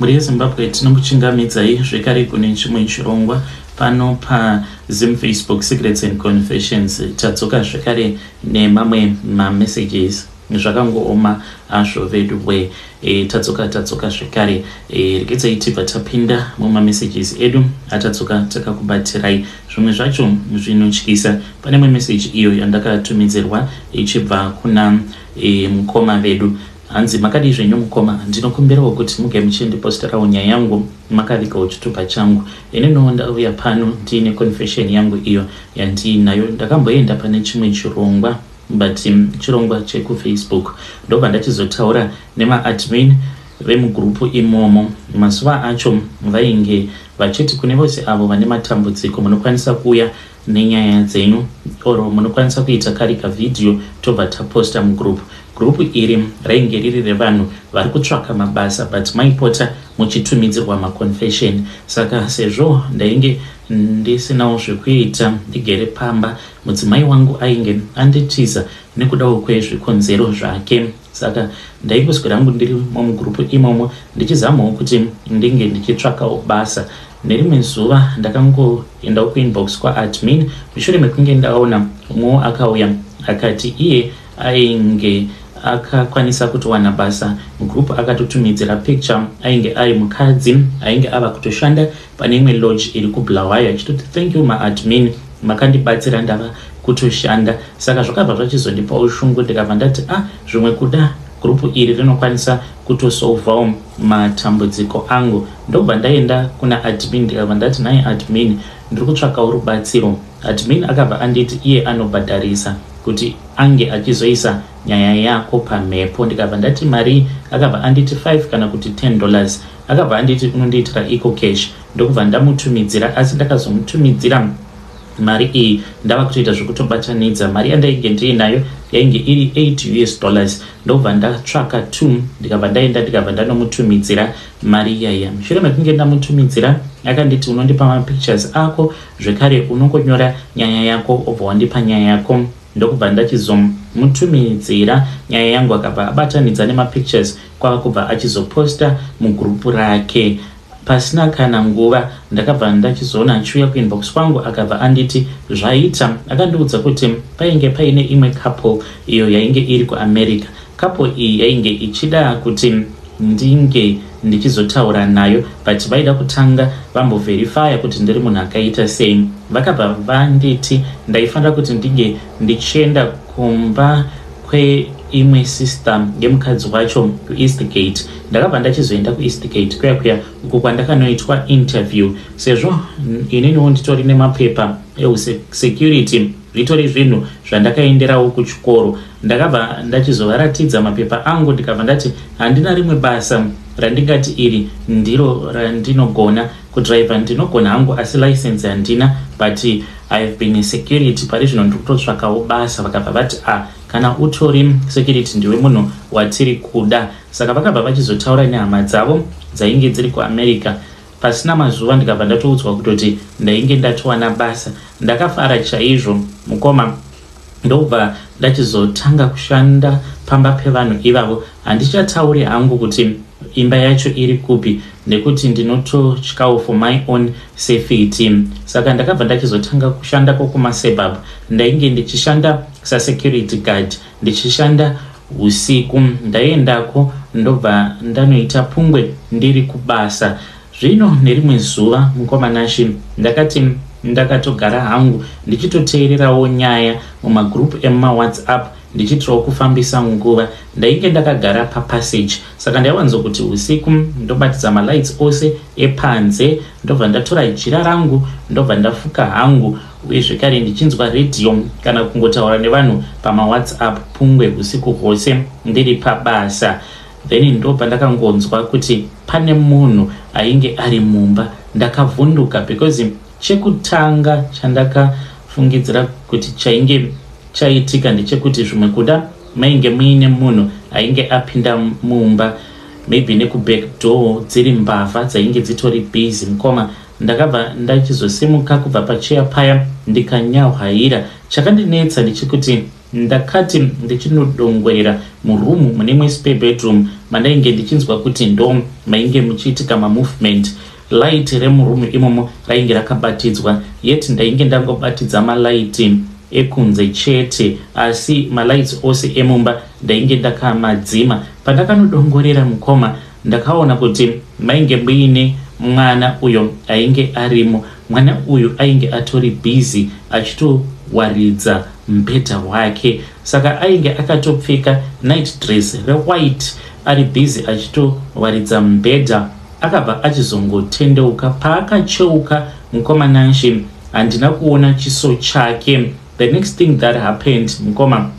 Mhuri yeZimbabwe, tinokuchingamidzai zvekare kune chimwe chirongwa pano paZim Facebook Secrets and Confessions. Tadzoka zvekare nemamwe mamessages. Zvakangooma hazvo vedu we. Tadzoka tadzoka zvekare. Regedzai tibva tapinda mumamessages edu atadzoka takakubatirai. Zvimwe zvacho zvinotyisa. Pane imwe message iyo yandakatumidzirwa ichibva kuna mukoma vedu. Hanzi, "Makadii zvenyu mukoma? Ndinokumbirawo kuti muge muchindiposterawo nyaya yangu makavigawo chitupa changu. Ininiwo ndauya pano ndiine confession yangu iyo yandiinayo. Ndakamboenda pane chimwe chirongwa, but chirongwa chekuFacebook, ndobva ndachizotaura nemaadmin vemugurupu imomo. Mazuva acho vainge vachiti kune vose avo vane matambudziko, munokwanisa kuuya nenyaya dzenyu or munokwanisa kuita kari kavhidhiyo, tobva taposta mugurupu. Gurupu iri rainge riri revanhu vari kutsvaka mabasa, but maipota muchitumidzirwa maconfession. Saka sezvo ndainge ndisinawo zvekuita, ndigere pamba, mudzimai wangu ainge anditiza nekudawo kwezvikonzero zvake, saka ndaingoswera hangu ndiri mugurupu imomo ndichizamawo kuti ndinge ndichitsvakawo basa. Nerimwe zuva ndakangoendawo kuinbox kwaadmin mushure mekunge ndaona umwewo akauya akati iye ainge akakwanisa kutowana basa mugurupu, akatotumidzira picture. Ainge ari mukadzi ainge ava kutoshanda pane imwe lodge iri kuBulawayo, achitoti, 'Thank you maadmin, makandibatsira, ndava kutoshanda.' Saka zvakabva zvachizondipawo shungu, ndikabva ndati, 'Ah, zvimwe kuda gurupu iri rinokwanisa kutosolvawo matambudziko angu.' Ndobva ndaenda kuna admin, ndikabva ndati, 'Nhai admin, ndiri kutsvakawo rubatsiro.' Admin akabva anditi iye anobhadharisa kuti ange achizoisa nyaya yako pamhepo. Ndikabva ndati, 'Mari?' Akabva anditi 5 kana kuti $10. Akabva anditi unondiitira EcoCash, ndokubva ndamutumidzira. Asi ndakazomutumidzira mari iyi ndava kutoita zvekutobatanidza. Mari yandainge ndiinayo yainge iri $8 US, ndobva ndatsvaka 2, ndikabva ndaenda, ndikabva ndanomutumidzira mari iyaya. Mushure mekunge ndamutumidzira, akanditi, 'Unondipa mapictures ako, zvekare unongonyora nyaya yako, obva wandipa nyaya yako.' Ndokubva ndachizomutumidzira nyaya yangu, akabva abatanidza nemapictures, kwava kubva achizoposta mugurupu rake. Pasina kana nguva ndakabva ndachizoona achiuya kuinbox kwangu, akabva anditi zvaita. Akandiudza kuti painge paine imwe couple iyo yainge iri kuAmerica. Couple iyi yainge ichida kuti ndinge ndichizotaura nayo, but vaida kutanga vambovherifya kuti ndiri munhu akaita sei. Vakabva vanditi ndaifanira kuti ndinge ndichienda kumba kweimwe sister yemukadzi wacho kuEastgate. Ndakabva ndachizoenda kuEastgate kuya kuya, uko kwandakanoitwa interview. Sezvo ininiwo nditori nemapepa eusecurity, zvitori zvinhu zvandakaenderawo kuchikoro, ndakabva ndachizovaratidza mapepa angu, ndikabva ndati handina rimwe basa randingati iri ndiro randinogona. Kudhiraivha ndinogona hangu, asi license handina, but I have been a security. Pari zvino ndiri kutotsvakawo basa." Vakabva vati, "A ah, kana utori security, ndiwe munhu watiri kuda." Saka vakabva vachizotaura nehama dzavo dzainge dziri kuAmerica. Pasina mazuva ndikabva ndatoudzwa kutoti ndainge ndatowana basa. Ndakafara chaizvo mukoma, ndobva ndachizotanga kushanda pamba pevanhu ivavo. Handichatauri hangu kuti imba yacho iri kupi, nekuti ndinototyawo for my own safety. Saka ndakabva ndachizotanga kushanda kokumasuburb. Ndainge ndichishanda sasecurity guard, ndichishanda usiku. Ndaiendako, ndobva ndanoita pungwe ndiri kubasa. Zvino nerimwe zuva, mukoma Nashi, ndakati ndakatogara hangu ndichitoteererawo nyaya mumagurupu emumaWhatsApp, ndichiitirawo kufambisa nguva. Ndainge ndakagara papassage, saka ndaiwanzokuti usiku ndobatidza malights ose epanze, ndobva ndatora jira rangu, ndobva ndafuka hangu, uye zvekare ndichinzwa redhiyo kana kungotaura nevanhu pamaWhatsApp pungwe usiku hwose ndiri pabasa. Then ndobva ndakangonzwa kuti pane munhu ainge ari mumba. Ndakavhunduka because chekutanga chandakafungidzira kuti chainge chaitika ndechekuti zvimwe kuda mainge muine munhu ainge apinda mumba, maybe nekuback door, dziri mbavha dzainge dzitori busy. Mukoma, ndakabva ndachizosimuka kubva pacheya paya, ndikanyahwaira. Chakandinetsa ndechekuti ndakati ndichinodongorera murumu mune imwe spare bedroom. Mandainge ndichinzwa kuti ndo mainge muchiitika mamovement. Light remuroom imomo rainge rakabatidzwa, yet ndainge ndangobatidza malaiti ekunze chete, asi malights ose emumba ndainge ndakamadzima. Pandakanodongorera, mukoma, ndakaona kuti mainge muine mwana uyo ainge arimo. Mwana uyu ainge atori busy achitowaridza mubhedha wake, saka ainge akatopfeka night dress rewhite, ari busy achitowaridza mubhedha. Akabva achizongotendeuka. Paakacheuka, mukoma Nashi, handina kuona chiso chake. The next thing that happened, mukoma,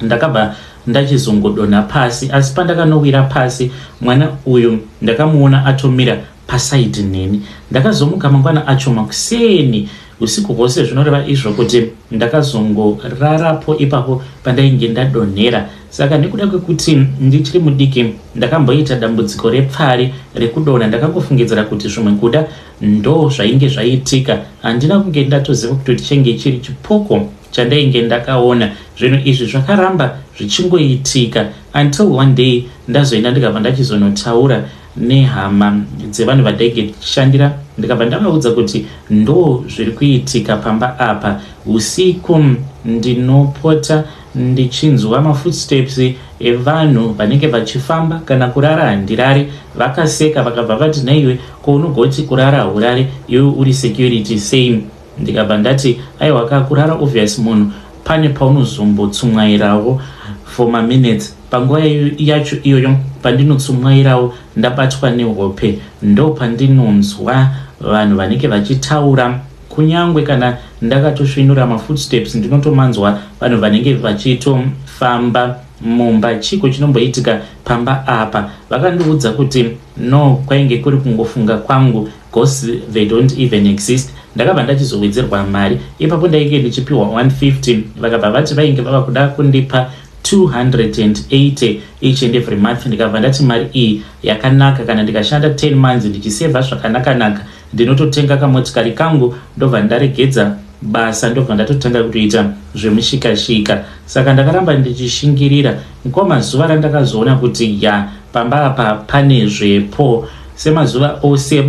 ndakabva ndachizongodonha pasi. Asi pandakanowira pasi, mwana uyu ndakamuona atomira paside neni. Ndakazomuka mangwana acho makuseni. Usiku hwose, zvinoreva izvo kuti ndakazongorarapo ipapo pandainge ndadonhera. Saka nekuda kwekuti ndichiri mudiki, ndakamboita dambudziko repfari rekudonha. Ndakangofungidzira kuti zvimwe kuda ndo zvainge zvaitika. Handina kunge ndatoziva kuti chenge chiri chipoko chandainge ndakaona. Zvinhu izvi zvakaramba zvichingoitika until one day ndazoenda, ndikabva ndachizonotaura nehama dzevanhu vandainge ndichishandira. Ndikabva ndavaudza kuti ndo zviri kuitika pamba apa. Usiku ndinopota ndichinzwa mafootsteps evanhu vanenge vachifamba. Kana kurara handirari. Vakaseka, vakabva vati, "Naiwe, ko unogoti kurara haurari iwe uri security sei?" Ndikabva ndati, "Aiwa ka, kurara obvious, munhu pane paunozombotsumwairawo for maminutes. Panguva yacho iyoyo pandinotsumwairawo, ndabatwa nehope, ndo pandinonzwa vanhu vanenge vachitaura. Kunyange kana ndakatosvinura, mafootsteps ndinotomanzwa, vanhu vanenge vachitofamba mumba. Chiko chinomboitika pamba apa?" Vakandiudza kuti no, kwainge kuri kungofunga kwangu, ghosts, they don't even exist. Ndakabva ndachizowedzerwa mari. Ipapo ndainge ndichipiwa 150, vakabva vati vainge vava kuda kundipa 280 each and every month. Ndikabva ndati mari iyi yakanaka. Kana ndikashanda 10 months ndichisevha zvakanakanaka, ndinototenga kamotikari kangu, ndobva ndaregedza basa, ndobva ndatotanga kutoita zvemushikashika. Saka ndakaramba ndichishingirira. Mukoma, zuva randakazoona kuti ya, pamba apa pane zvepo, semazuva ose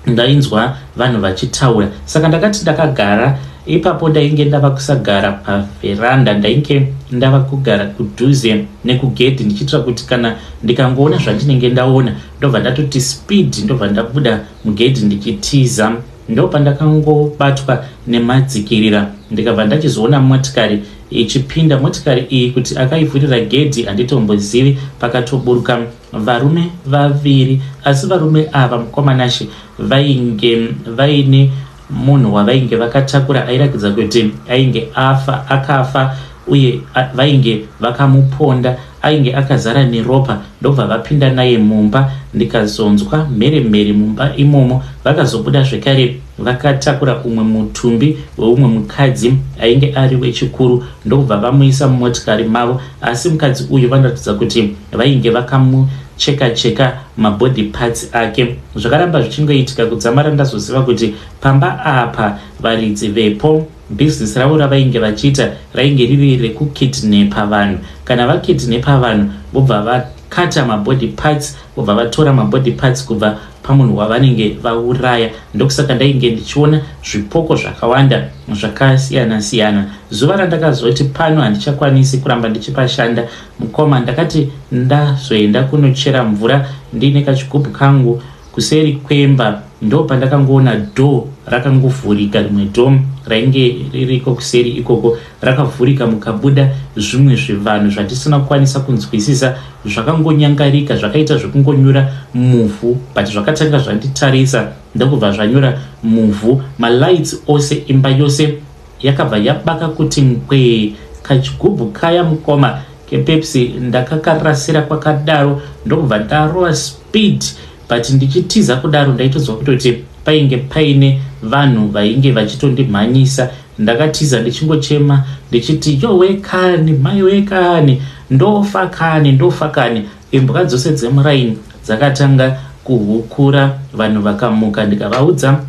ndainzwa vanhu vachitaura. Saka ndakati ndakagara ipapo, ndainge ndava kusagara pavheranda, ndainge ndava kugara kudhuze nekugedhi, ndichiitira kuti kana ndikangoona zvandinenge ndaona, ndobva ndatoti speed, ndobva ndabuda mugedhi ndichitiza. Ndo pandakangobatwa nemadzikirira, ndikabva ndachizoona motikari ichipinda. Motikari iyi, kuti akaivhurira gedhi handitombozivi. Pakatoburuka varume vaviri, asi varume ava, mukoma Nashi, vainge vaine munhu wavainge vakatakura airatidza kuti ainge afa, akafa, uye vainge vakamuponda, ainge akazara neropa. Ndobva vapinda naye mumba. Ndikazonzwa mheremhere mumba imomo. Vakazobuda zvekare vakatakura umwe mutumbi weumwe mukadzi ainge ari wechikuru, ndokubva vamuisa mumotikari mavo. Asi mukadzi uyu vanoratidza kuti vainge vakamucheka cheka mabody parts ake. Zvakaramba zvichingoitika kudzamara ndazoziva kuti pamba apa varidzi vepo, bhizinesi ravo ravainge vachiita rainge riri rekukidnepa vanhu. Kana vakidnepa vanhu, vobva vakata mabody parts, vobva vatora mabody parts kubva pamunhu wavanenge vauraya. Ndokusaka ndainge ndichiona zvipoko zvakawanda zvakasiyana-siyana. Zuva randakazoti pano handichakwanisi kuramba ndichipashanda, mukoma, ndakati ndazoenda kunochera mvura ndiine kachigubhu kangu kuseri kwemba, ndo pandakangoona door rakangovhurika. Rimwe door rainge ririko kuseri ikoko rakavhurika, mukabuda zvimwe zvivanhu zvatisina kukwanisa kunzwisisa, zvakangonyangarika, zvakaita zvekungonyura muvhu, but zvakatanga zvanditarisa, ndokubva zvanyura muvhu. Malights ose, imba yose yakabva yabaka kuti ngwee. Kachigubhu kaya, mukoma, kePepsi ndakakarasira kwakadaro, ndokubva ndarova speed. But ndichitiza kudaro, ndaitonzwa kutoti painge paine vanhu vainge vachitondimhanyisa. Ndakatiza ndichingochema ndichiti, "Yowe kani, maiwe kani, ndofa kani, ndofa kani." Imbwa dzose dzemuraini dzakatanga kuhukura. Vanhu vakamuka, ndikavaudza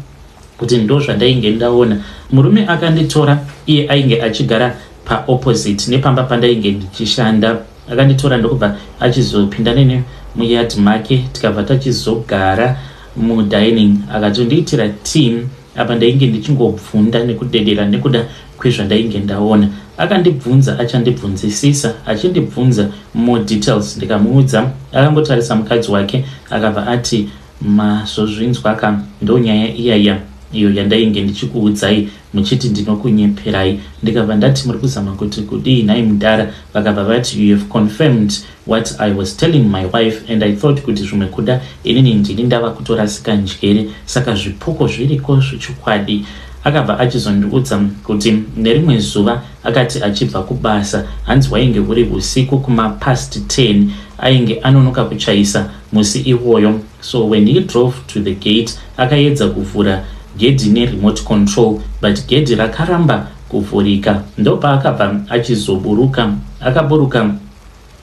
kuti ndo zvandainge ndaona. Murume akanditora, iye ainge achigara paopposite nepamba pandainge ndichishanda. Akanditora, ndokubva achizopinda neni muyard make, tikabva tachizogara mudining. Akatondiitira tea. Apa ndainge ndichingobvunda nekudedera nekuda kwezvandainge ndaona. Akandibvunza, achandibvunzisisa, achindibvunza more details, ndikamuudza. Akangotarisa mukadzi wake, akabva ati, "Mazozvinzwaka, ndonyaya iyaya iyo yandainge ndichikuudzai muchiti ndinokunyeperai." Ndikabva ndati, "Muri kuzama kuti kudii nhai mudhara?" Vakabva vati, "You have confirmed what I was telling my wife, and I thought kuti zvimwe kuda inini ndini ndava kutorasika njere. Saka zvipoko zviriko zvechokwadi." Akabva achizondiudza kuti nerimwe zuva akati achibva kubasa, hanzi wainge uri usiku kumapast 10, ainge anonoka kuchaisa musi iwoyo. So when he drove to the gate, akaedza kuvhura gedhi neremote control, but gedhi rakaramba kuvhurika. Ndopaakabva achizoburuka. Akaburuka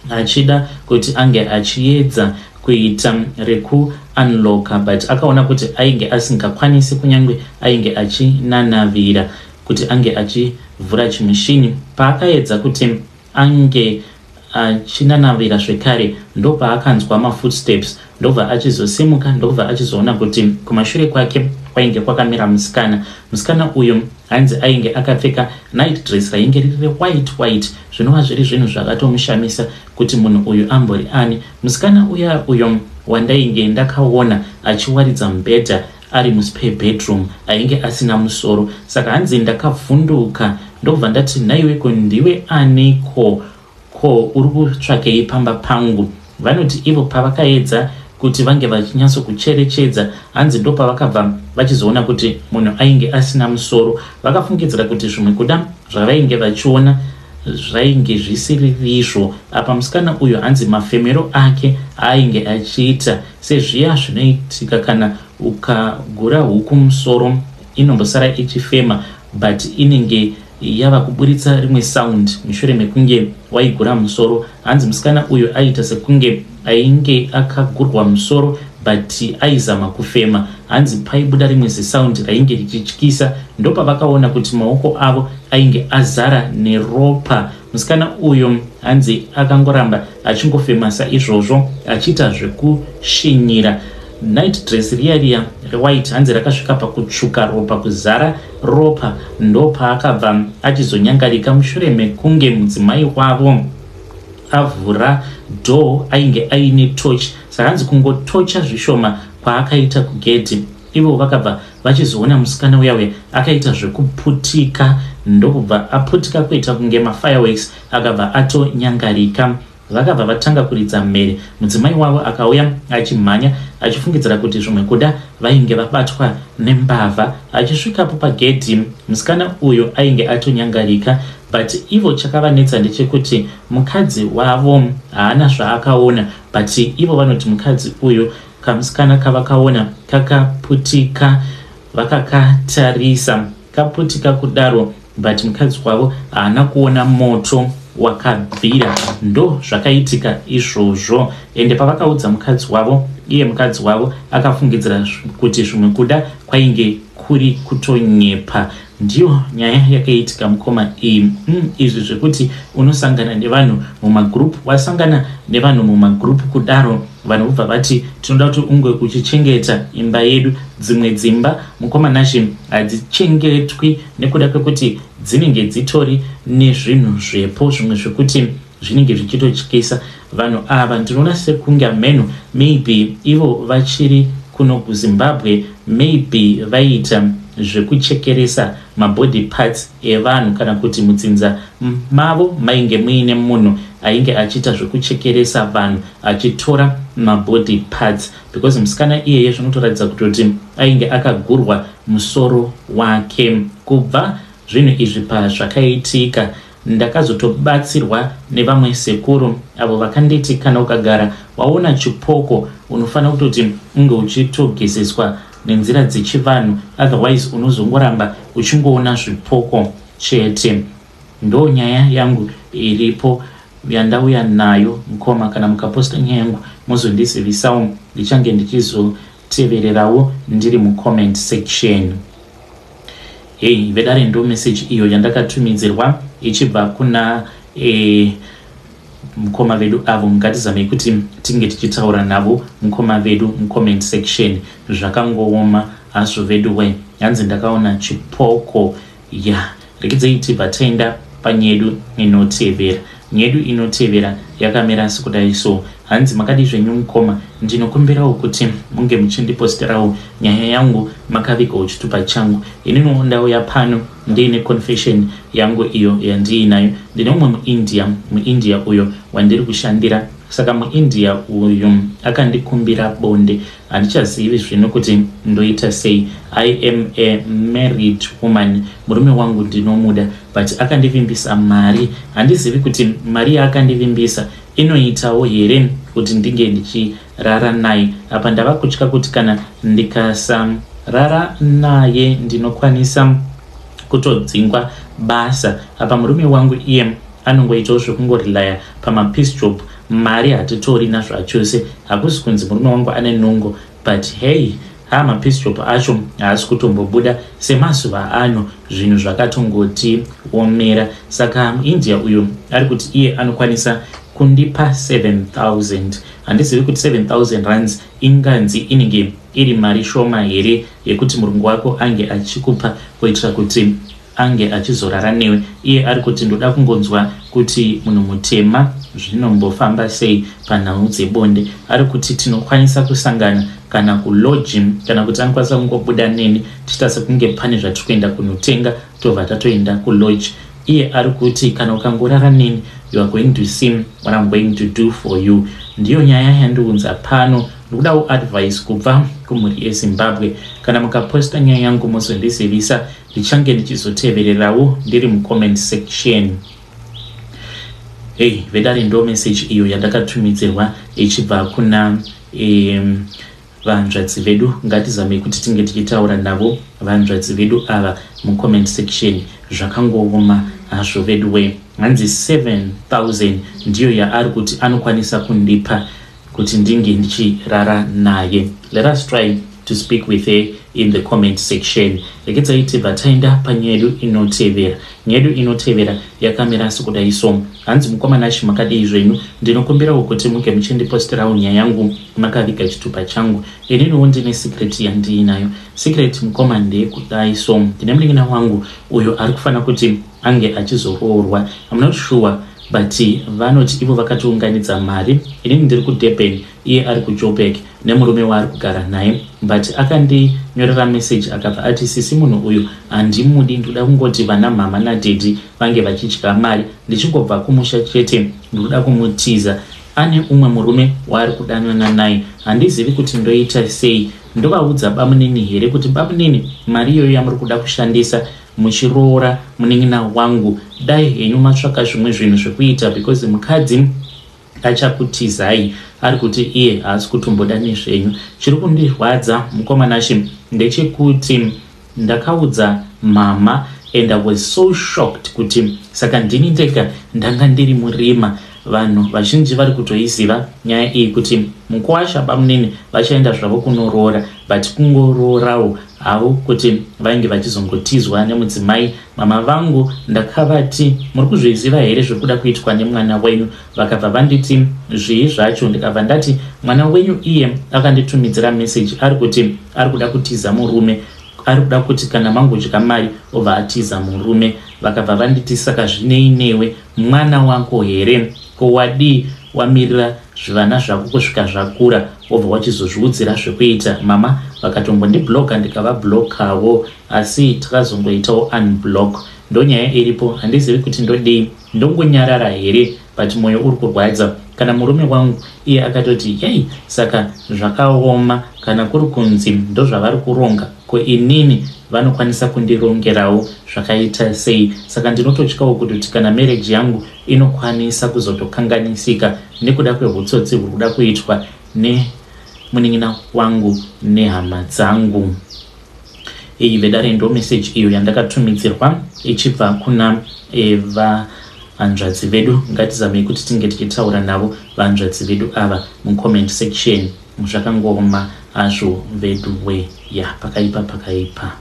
achida kuti ange achiedza kuita rekuunlocka, but akaona kuti ainge asingakwanisi, kunyange ainge achinanavira kuti ange achivhura chimushini. Paakaedza kuti ange achinanavira zvekare, ndopaakanzwa mafootsteps, ndobva achizosimuka, ndobva achizoona kuti kumashure kwake kwainge kwakamira musikana. Musikana uyu hanzi ainge akapfeka night dress rainge riri rewhite white, zvinova zviri zvinhu zvakatomushamisa kuti munhu uyu ambori ani. Musikana uya uyo wandainge ndakaona achiwaridza mubhedha ari muspare bedroom ainge asina musoro. Saka hanzi ndakavhunduka, ndobva ndati, "Nhaiweko, ndiwe aniko? Ko uri kutsvakei pamba pangu?" Vanoti ivo pavakaedza kuti vange vachinyatsokucherechedza, hanzi ndopavakabva vachizoona kuti munhu ainge asina musoro. Vakafungidzira kuti zvimwe kuda zvavainge vachiona zvainge zvisiririzvo. Apa musikana uyu, hanzi mafemero ake ainge achiita sezviya zvinoitika kana ukagura huku musoro, inombosara ichifema, but inenge yava kuburitsa rimwe sound mushure mekunge waigura musoro. Hanzi musikana uyu aiita sekunge ainge akagurwa musoro, but aizama kufema. Hanzi paibuda rimwe zisound rainge richityisa. Ndopavakaona kuti maoko avo ainge azara neropa. Musikana uyu hanzi akangoramba achingofema saizvozvo, achiita zvekushinyira. Night dress riya riya rewhite, hanzi rakasvika pakutsvuka ropa, kuzara ropa. Ndopaakabva achizonyangarika mushure mekunge mudzimai wavo avhura door. Ainge aine torch, saka hanzi kungotocha zvishoma kwaakaita kugedhi, ivo vakabva vachizoona musikana uya uya akaita zvekuputika, ndokubva aputika kuita kunge mafireworks, akabva atonyangarika. Vakabva vatanga kuridza mhere. Mudzimai wavo akauya achimhanya, achifungidzira kuti zvimwe kuda vainge vabatwa nembavha. Achisvikapo pagedhi, musikana uyu ainge atonyangarika. But ivo chakavanetsa ndechekuti mukadzi wavo haana zvaakaona, but ivo vanoti mukadzi uyu, kamusikana kavakaona kakaputika, vakakatarisa kaputika kudaro, but mukadzi wavo haana kuona moto wakabvira. Ndo zvakaitika izvozvo. Ende pavakaudza mukadzi wavo, iye mukadzi wavo akafungidzira kuti zvimwe kuda kwainge kuri kutonyepa. Ndiyo nyaya yakaitika, mukoma, iyi. Izvi zvekuti unosangana nevanhu mumagroup, wasangana nevanhu mumagroup kudaro, vanhu vobva vati, "Tinoda kuti unge uchichengeta imba yedu." Dzimwe dzimba, mukoma Nashe, hadzichengetwi nekuda kwekuti dzinenge dzitori nezvinhu zvepo, zvimwe zvekuti zvinenge zvichitotyisa. Vanhu ava ndinoona sekunge ameno, maybe ivo vachiri kuno kuZimbabwe, maybe vaita zvekuchekeresa mabody parts evanhu, kana kuti mudzinza mavo mainge muine munhu ainge achiita zvekuchekeresa vanhu achitora mabody parts, because musikana iyeye zvinotoratidza kutoti ainge akagurwa musoro wake. Kubva zvinhu izvi pazvakaitika, ndakazotobatsirwa nevamwe sekuru avo vakanditi kana ukagara waona chipoko, unofanira kutoti unge uchitogezeswa nenzira dzechivanhu, otherwise unozongoramba uchingoona zvipoko chete. Ndo nyaya yangu iripo yandauya nayo, mukoma. Kana mukaposta nyaya yangu, mozondizivisawo, ndichange ndichizotevererawo ndiri mucomment section. Hei vedare, ndo message iyo yandakatumidzirwa ichibva kuna Mukoma vedu avo, ngatizamei kuti tinge tichitaura navo mukoma vedu mucomment section. Zvakangooma hazvo vedu we. Hanzi ndakaona chipoko ya. Rekedzei tibva taenda panyedu inotevera. Nyedu inotevera yakamira sekudai so. Hanzi makadii zvenyu mukoma, ndinokumbirawo kuti munge muchindiposterawo nyaya yangu makavigawo chitupa changu. Ininiwo ndauya pano ndiine confession yangu iyo yandiinayo. Ndine umwe muIndia, muIndia uyo wandiri kushandira. Saka muIndia uyu akandikumbira bonde. Handichazivi zvino kuti ndoita sei. I am a married woman, murume wangu ndinomuda, but akandivimbisa mari. Handizivi kuti mari yaakandivimbisa inoitawo here kuti ndinge ndichirara naye. Apa ndava kutya kuti kana ndikasarara naye ndinokwanisa kutodzingwa basa. Apa murume wangu iye anongoitawo zvekungorelaya pamapiece job, mari hatitorina zvachose. Hakusi kunzi murume wangu ane nungo, but hey, ha, mapiece job acho haasi kutombobuda semazuva ano, zvinhu zvakatongoti omera. Saka muIndia uyu ari kuti iye anokwanisa kundipa 7000. Handizivi kuti 7000 rands inganzi inenge iri mari shoma here yekuti murungu wako ange achikupa kuitira kuti ange achizorara newe. Iye ari kuti ndoda kungonzwa kuti munhu mutema zvinombofamba sei panhau dzebonde. Ari kuti tinokwanisa kusangana kana kulodge, kana kuti anokwanisa kungobuda neni tichiita sekunge pane zvatiri kuenda kunotenga, tobva tatoenda kulodge. Iye ari kuti kana ukangorara neni, you are going to see what I'm going to do for you. Ndiyo nyaya yandiunza pano. Ndikudawo advice kubva kumhuri yeZimbabwe. Kana mukaposta nyaya yangu mozondizivisa, ndichange ndichizotevererawo ndiri mucomment section. Hei vedare, ndo message iyo yandakatumidzirwa ichibva kuna vanzvadzi vedu. Ngatizamei kuti tinge tichitaura navo vanzvadzi vedu ava mucomment section. Zvakangooma hazvo vedu we. Hanzi 7000 ndiyo yaari kuti anokwanisa kundipa kuti ndinge ndichirara naye. Let us try to speak with her in the comment section. Rekedzai tibva taenda panyedu inotevera. Nyedu inotevera yakamira sekudai so. Hanzi mukoma Nashi, makadii zvenyu? Ndinokumbirawo kuti muge muchindiposterawo nyaya yangu makaviga chitupa changu. Ininiwo ndine secret yandiinayo. Secret, mukoma, ndeyekudai so. Ndine munin'ina wangu uyo ari kufanira kuti ange achizoroorwa. I'm not sure, but vanoti ivo vakatiunganidza mari. Inini ndiri kuDurban, iye ari kuJoburg nemurume waari kugara naye, but akandinyorera message akabva ati, "Sisi, munhu uyu handimudi, ndoda kungoti vana mama nadaddy vange vachidya mari. Ndichingobva kumusha chete ndinoda kumutiza. Ane umwe murume waari kudanana naye. Handizivi kuti ndoita sei. Ndovaudza bamunini here kuti bamunini, mari iyoyo yamuri kuda kushandisa muchiroora munin'ina wangu, dai henyu matsvaka zvimwe zvinhu zvekuita, because mukadzi achakutizai." Ari kuti iye haasi kutomboda nezvenyu. Chiri kundirwadza, mukoma Nashi, ndechekuti ndakaudza mama and I was so shocked kuti saka ndini ndega ndanga ndiri murima. Vanhu vazhinji vari kutoiziva nyaya iyi kuti mukwasha bamunini vachaenda zvavo kunoroora, but kungoroorawo havo kuti vainge vachizongotizwa nemudzimai. Mama vangu ndakavati, "Muri kuzviziva here zvekuda kuitwa nemwana wenyu?" Vakabva vanditi, "Zvii zvacho?" Ndikabva ndati, "Mwana wenyu iye akanditumidzira meseji, ari kuti ari kuda kutiza murume, ari kuda kuti kana mangodya mari obva atiza murume." Vakabva vanditi, "Saka zvinei newe? Mwana wako here? Ko wadii wamirira zvivana zvako kusvika zvakura, wobva wachizozviudzira zvekuita?" Mama vakatombondibloka, ndikavablokawo, asi takazongoitawo unblock. Ndonyaya iripo. Handizivi kuti ndodii. Ndongonyarara here? But mwoyo uri kurwadza. Kana murume wangu iye akatoti, "Yei, saka zvakaoma. Kana kuri kunzi ndozvavari kuronga, ko inini vanokwanisa kundirongerawo zvakaita sei?" Saka ndinototyawo kuti kana marriage yangu inokwanisa kuzotokanganisika nekuda kweutsotsi huri kuda kuitwa nemunin'ina wangu nehama dzangu. Iyi vedare ndo message iyo yandakatumidzirwa ichibva kuna vanzvadzi vedu. Ngatizamei kuti tinge tichitaura navo vanzvadzi vedu ava mucomment section. Zvakangooma hazvo vedu we. Ya, pakaipa, pakaipa.